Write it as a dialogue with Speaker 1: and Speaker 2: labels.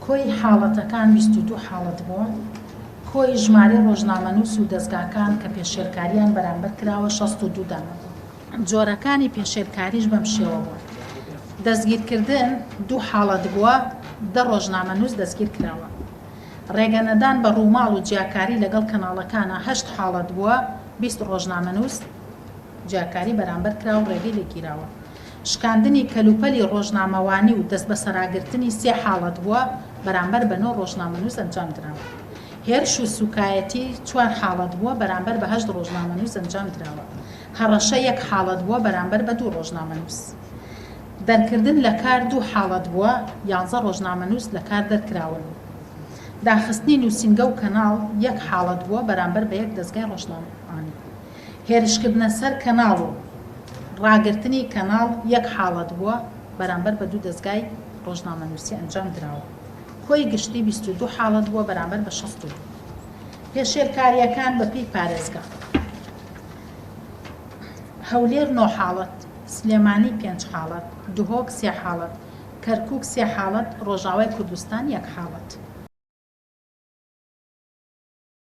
Speaker 1: کۆی حاڵەتەکان 22 حاڵەت بووە. کۆی ژمارەی ڕۆژنامەنووس و دەزگاکان کە پێشێلکارییان بەرامبەر کراوە 62 دانە بوون. جۆرەکانی پێشێلکاریش بەم شێوە بوون، دەستگیرکردن دوو حاڵەت بووە، دە ڕۆژنامەنووس دەستگیر کراوە. ڕێگەنەدان بە ڕووماڵ و جیاکاری لەگەڵ کەناڵەکانا هەشت حاڵەت بووە، 20 ڕۆژنامەنووس جیاکاری بەرامبەر کراوە و ڕێگەی لێ گیراوە. شکاندنی کەلوپەلی ڕۆژنامەوانی و دەستبەسەراگرتنی سێ حاڵەت بووە، بەرامبەر بە نۆ ڕۆژنامەنووس ئەنجام دراوە. هێرش و سووکایەتی چوار حاڵەت بووە، بەرامبەر بە هەشت ڕۆژنامەنووس ئەنجام دراوە. هەڕەشە یەک حاڵەت بووە، بەرامبەر بە دوو ڕۆژنامەنووس. دەرکردن لە کار دوو حاڵەت بووە، یانزە ڕۆژنامەنووس لە کار دەرکراون. داخستنی نووسینگە و کەناڵ یەک حاڵەت بووە، بەرامبەر بە یەک دەزگای ڕۆژنامەوانی. هێرشکردنە سەر کەناڵ و ڕاگرتنی کەناڵ یەک حاڵەت بووە، بەرامبەر بە دوو دەزگای ڕۆژنامەنووسی ئەنجام دراوە. کۆی گشتی 22 حاڵەت بووە بەرامبەر بە 62. پێشێلکارییەکان بەپێی پارێزگا. هەولێر نۆ حاڵەت، سلێمانی پێنج حاڵەت، دهۆک سێ حاڵەت، کەرکووک سێ حاڵەت، ڕۆژاوای کوردستان یەک حاڵەت.